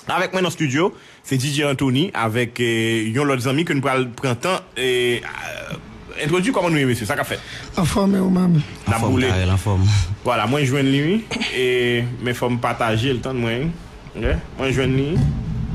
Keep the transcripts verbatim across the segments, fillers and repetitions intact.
Avèk mwen nan estidyo, se D J Anthony avèk eh, yon lòt zanmi ke n pral pran tan eh, entwodui kòman nou ye mesye, sa k ap fèt? Anfòm e ou menm? N ap boule. Vwala, mwen jwenn li wi. E, men fò m pataje l, tann mwen wi. Ok? Mwen jwenn li.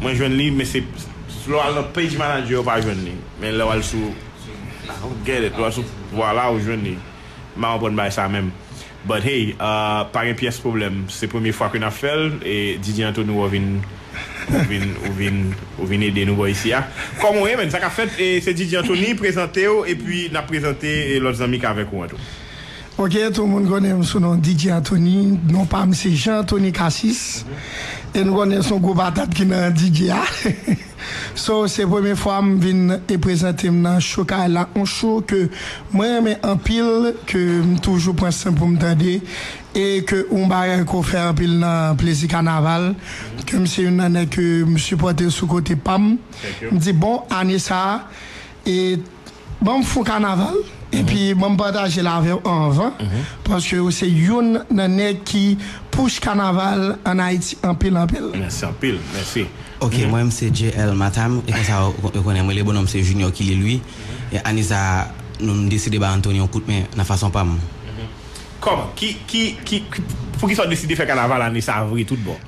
Mwen jwenn li, men se lè w al nan page manager ou pa jwenn li. Men lè w al sou, get it, lè w al sou, vwala, ou jwenn li. M pa konprann bagay sa menm. But hey, uh, pa gen pyès pwoblèm. Se premye fwa ke n ap fè l, e D J Anthony ou vin, ou vin, ou vin, ou vin ede nou bò isi a. Kòman w ye, menn? Sa k ap fèt? E se D J Anthony, prezante w, epi n ap prezante e lòt zanmi k avèk ou an tou. Ok, tout moun konnen m sou non D J Anthony. Non pa m se Jean Anthony Cassis. E nou konnen se yon gwo patat ki nan D J a. So, se premye fwa m vin e prezante m nan show kay la, yon show ke mwen renmen anpil, ke m toujou pran san pou m tande, e ke yon bagay ke w fè anpil nan plezi kanaval, ke m se youn nan nèg ke m sipòte sou kote pa m. M di, bon, ane sa a, e ban m fon kanaval, epi ban m pataje l avè w anvan, paske w se youn nan nèg ki push kanaval ann Ayiti anpil, anpil. Mèsi anpil, mèsi. Ok, mwen menm se J L Matam, e konsa yo, yo konnen mwen, le bonhomme se Junior Kilil wi. E ane sa a, nou, m deside ba Anthony yon kout men nan fason pa m. Kòman? Ki, ki, ki, ki, poukisa w deside fè kanaval ane sa a vre tout bon?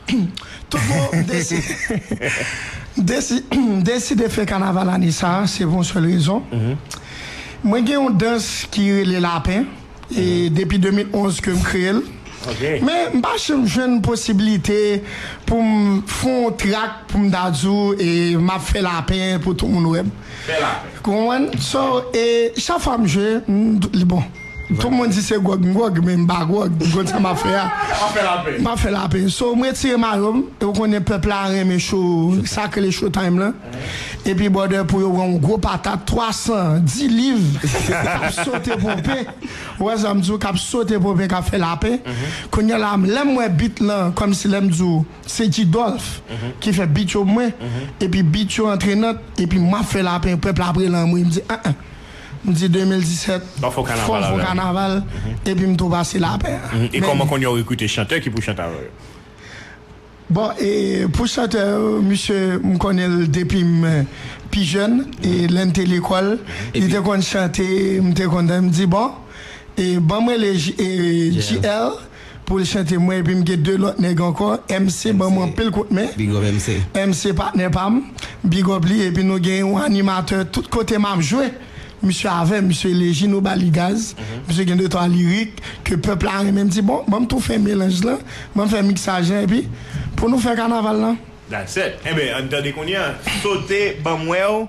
Tout bon, m desi-, m desi-, m deside fè kanaval ane sa a, se pou yon sèl rezon. Mwen gen yon dans ki rele Lapen, e depi de mil onz ke m kreye l. Ok. Men m pa janm jwenn posiblite pou m fè yon trak pou m ta di w, e m ap fè lapen pou tout moun wè m. Fè lapen. Konprann? So, e chak fwa m jwe, m, bon, tout moun di se gwòg m gwòg, men m pa gwòg, m konn sa m ap fè a. M ap fè lapen. M ap fè lapen. So, m retire mayo m, e ou konnen pèp la renmen show, sa k rele show time lan. Epi brother pou yo pran yon gwo patat, twa san di liv, k ap sote ponpe. Ou wè sa m di w, k ap sote ponpe, k ap fè lapen. Kounye a la, lè m wè beat lan, kòmsi lè m di w, se G Dolph ki fè beat yo pou mwen. Epi beat yo antrenant, epi m ap fè lapen, pèp la ap rele anmwe, m di, an, an. M di de mil disèt, fò m fè yon kanaval, epi m tou pase lapen. E kòman kounye a w rekrite chantè ki pou chante avè w yo? Bon, e pou chantè yo, misye, m konnen l depi m pi jèn, e lè n te lekòl, li te konn chante, m te konn, m di, bon, e ban m rele J-, e, J L pou l chante mwen, epi m gen de lòt nèg ankò, M C ban mwen anpil kout men. Big up M C. M C patnè pa m, big up li, epi nou gen yon animatè tout kote m ap jwe. Misye avè m, misye Leji, nou ba li gaz. Misye gen de twa lirik ke pèp la renmen. M di, bon, ban m tou fè melanj lan, ban m fè miksaj lan, epi pou nou fè kanaval lan. That's it. Enben, ann tande kounye a. Sote, ban m wè w.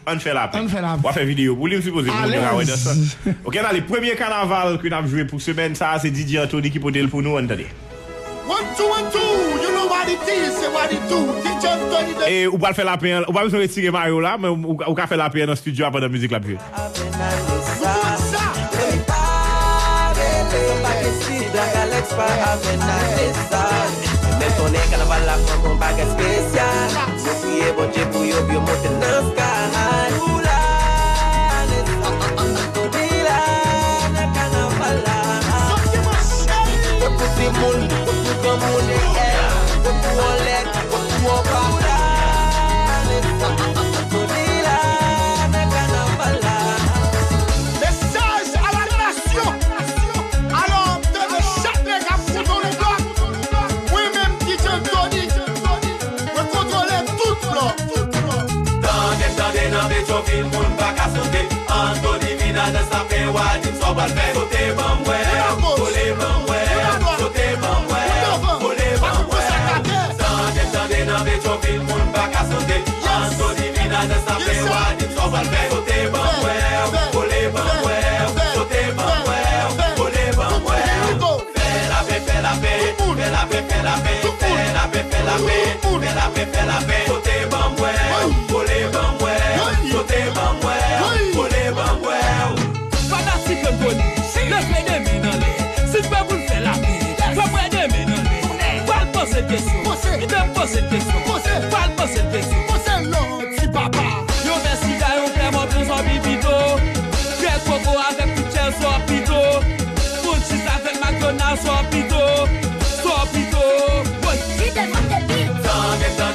Ann fè lapen. Ann fè lapen. W a fè videyo pou li, m sipoze pou moun yo ka wè dans lan. Ok, ann ale. Premye kanaval ke n ap jwe pou semèn sa a, se D J Anthony ki pote l pou nou, ann tande. One, two, one, two. You know what it is, say what it do. D J Anthony the E ou pral fè lapen an, ou pa bezwen retire mayo w la, men ou, ou ka fè lapen an nan estidyo a pandan mizik la ap jwe. Avè n ane sa. Mwen pa rele, sa pa gen si Black Alex pa avè n ane sa. Men konnen kanaval la pran kon bagay espesyal. Yo priye Bondye pou yo, pou yo monte nan sky. Pou lane sa. Anthony la nan kanaval la. Kot pou timoun, kot pou granmoun, kot pou anlè, kot pou anba. Pou lane sa. Anthony la nan kanaval la. Mesaj a la nasyon. Alò, m tande chak nèg ap fouton nou blòk. Mwen menm, D J Anthony, mwen kontwole tout blòk. Tande, tande, nan Petyonvil, moun pa ka sote. Anthony vin a dans la pen, w a di m sa w pral fè. Sote ban m wè w, vole ban m wè w, sote ban m wè w, vole ban m wè w. Tande, tande, nan Petyonvil, moun pa ka sote. Anthony vin a dans la pen, w a di m sa w pral fè. Sote ban m wè w, vole ban m wè w, sote ban m wè w, vole ban m wè w. Fè lapen, fè lapen, fè lapen, fè lapen, fè lapen, fè lapen, fè lapen, fè lapen. Sote ban m wè w, vole ban m wè w, sote ban m wè w, vole ban m wè w. Fanatik Anthony, leve de men anlè. Si n pè pou n fè lapen, fè m wè de men anlè. Pral poze l kesyon, kite m poze l kesyon. Pral poze l kesyon. Ti papa. Yon vè sida, yon vè mòd, yon zòbi pito. Vè koko avèk kout chèz, zòbi pito. Bout chis avèk McDonald's, zòbi pito. Zòbi pito. Woy. Li te mande pi. Tande, tande.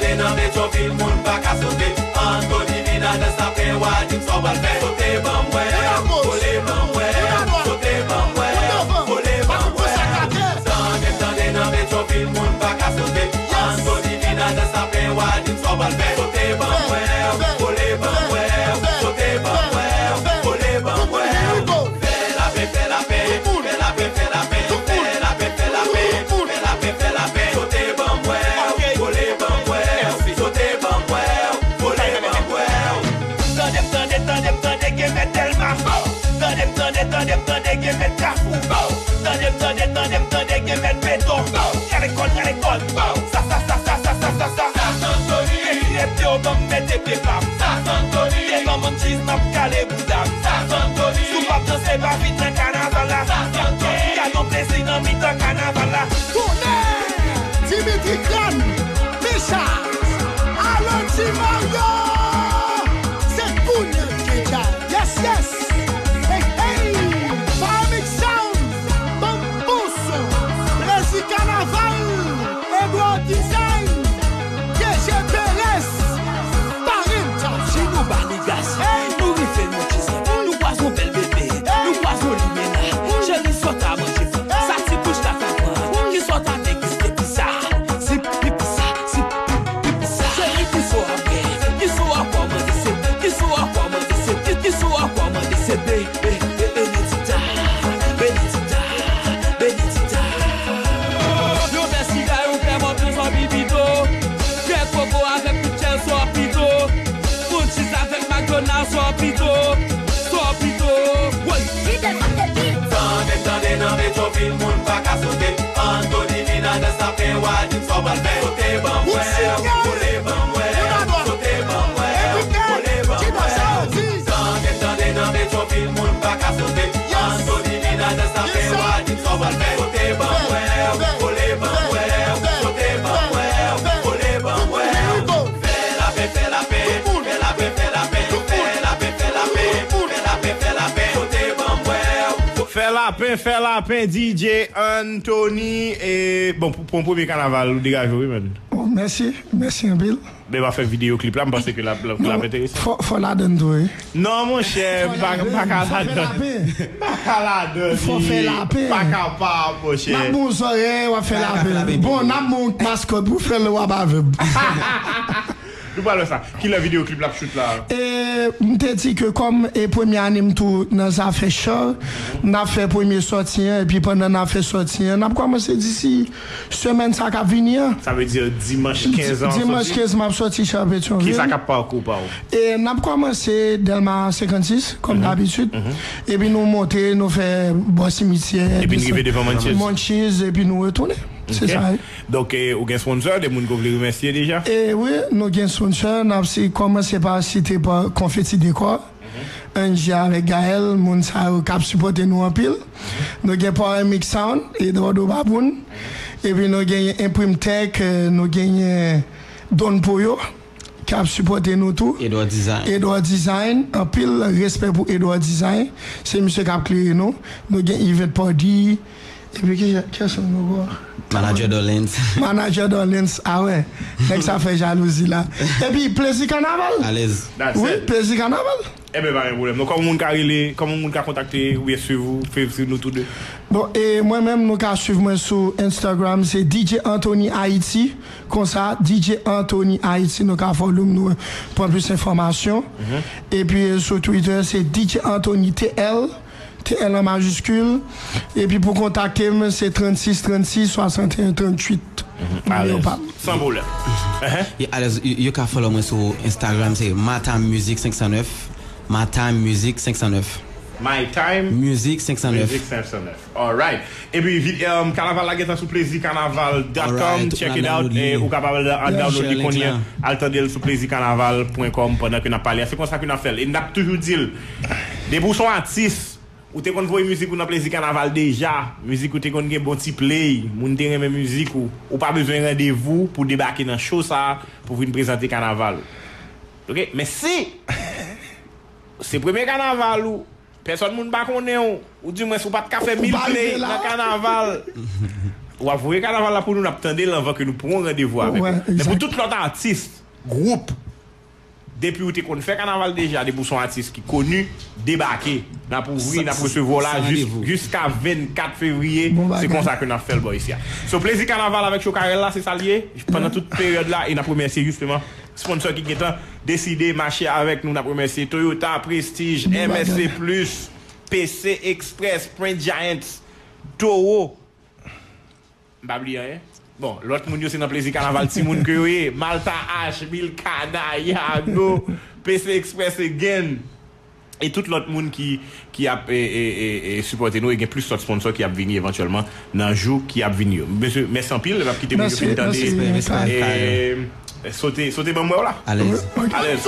Anthony Mina nan sapen wa di m sa w pral fè. Sote ban m wè w, kole ban m wè w, sote ban m wè w, kole ban m wè w. Tande, tande nan Petyonvil moun pa ka sote. Anthony Mina nan sapen wa di m sa w pral fè. Sote ban m wè w, kole ban m wè w, sote ban m wè w, kole ban m wè w. Fè lapen, fè lapen, fè lapen, fè lapen, fè lapen, fè lapen, fè lapen, fè lapen, fè lapen, sote ban m wè w. Fè lapen, fè lapen, D J Anthony. E, bon, pou, pou yon premye kanaval, ou degaje w, wi, man. Bon, mèsi, mèsi anpil. Men w ap fè videyo klip la, m panse ke l ap, l ap, l ap enteresan. Fò, fò ladan tou, wi. Non, monchè, pa, pa ka ladan. Pa ka ladan. Fò fè lapen. Pa kapab, monchè. N ap bon zòrèy, w ap fè lapen. Bon, n ap bon maskòt pou fè l, w ap avè m. Nou pral wè sa. Kilè videyo klip la ap shoot la? E, m te di ke kòm e premye ane m tou nan zafè chan, n ap fè premye sòti an, epi pandan n ap fè sòti an, n ap kòmanse disi semèn sa k ap vini an. Sa vle di dimanch kenz an, dimanch kenz m ap sòti chan Petyonvil. Kisa k ap pakou pa w? E n ap kòmanse Dèlma senkannsis, kòm dabitid. Epi nou monte, nou fè bò simityè, epi n rive devan Munchies. Munchies, epi nou retounen. Se sa, wi. Donk, e, ou gen sponsor, de moun ke w vle remèsye deja? E wi, nou gen sponsor, n ap si, kòmanse pa site pa Konfeti Dekò, Angie avèk Gaël, moun sa yo k ap sipòte nou anpil. Nou gen Power Mix Sound, Eduardo Baboun. Epi nou genyen Imprim Tech, e, nou genyen Don Poyo, k ap sipòte nou tou. Edouard Design. Edouard Design, anpil respè pou Edouard Design. Se misye k ap klere nou. Nou gen Yvette Pardy. Epi ki, kiyès nou ankò? Manager Dolens. Manager Dolens, a wè. Nèg sa fè jalouzi la. Epi Plezi Kanaval. Alèz. Wi, Plezi Kanaval. Enben, pa gen pwoblèm. Donk, kòman moun ka rele, kòman moun ka kontakte oubyen swiv ou, fè swiv nou tou de? Bon, e mwen menm, nou ka swiv mwen sou Instagram, se D J Anthony Haïti. Konsa, D J Anthony Haïti, nou ka follow m, nou pran plis enfòmasyon. Epi, e, sou Twitter, se D J Anthony T L, T L an majiskil. Epi pou kontakte m, se trannsis trannsis swasanteyen tranntuit. Nimewo pa m. Alèz. San pwoblèm. Yo, alèz, yo, yo ka follow mwen sou Instagram, se My Time Music senk san nèf. My Time Music senk san nèf. My Time Music senk san nèf. Music senk san nèf. Alright. Epi, vi-, um, kanaval la gentan sou plezi kanaval dot com. Check it out. E ou kapab al, al download li kounye a. Al tande l sou plezi kanaval pwen kòm pandan ke n ap pale a. Se konsa ke n ap fè l. E n ap toujou di l, depi w se yon atis, ou te konn voye mizik ou nan plezi kanaval deja. Mizik ou te konn gen bon ti play. Moun te renmen mizik ou. Ou pa bezwen randevou pou debake nan show sa a pou vin prezante kanaval ou. Ok? Men si se premye kanaval ou, pèsòn moun pa konnen w, ou di mwens ou pa t ka fè mil play nan kanaval, w ap voye kanaval la pou nou, n ap tande l anvan ke nou pran yon randevou avèk ou. Men pou tout lòt atis, gwoup, depi ou te konn fè kanaval deja, depi w se yon atis ki koni, debake. N ap ouvri, n ap resevwa w la jiska vennkat fevriye. Se konsa ke n ap fè l bò isi a. So, plezi kanaval avèk Chokarèl la, se sa l ye. Pandan tout peryòd la, e n ap remèsye jisteman sponsor ki gentan deside mache avèk nou. N ap remèsye Toyota, Prestige, M S C plus, P C Express, Print Giants, Toro. M pa bliye anyen. Bon, lòt moun yo se nan plezi kanaval timoun ke yo ye. Malta H, Milka, Nayago, P C Express again. E tout lòt moun ki, ki ap, e, e, e, e, sipòte nou, e gen plis lòt sponsor ki ap vini evantyèlman nan jou ki ap vini yo. Mesye, mèsi anpil, n ap kite moun yo fin tande. E, sote, sote ban m wè w la. Alèz. Alèz.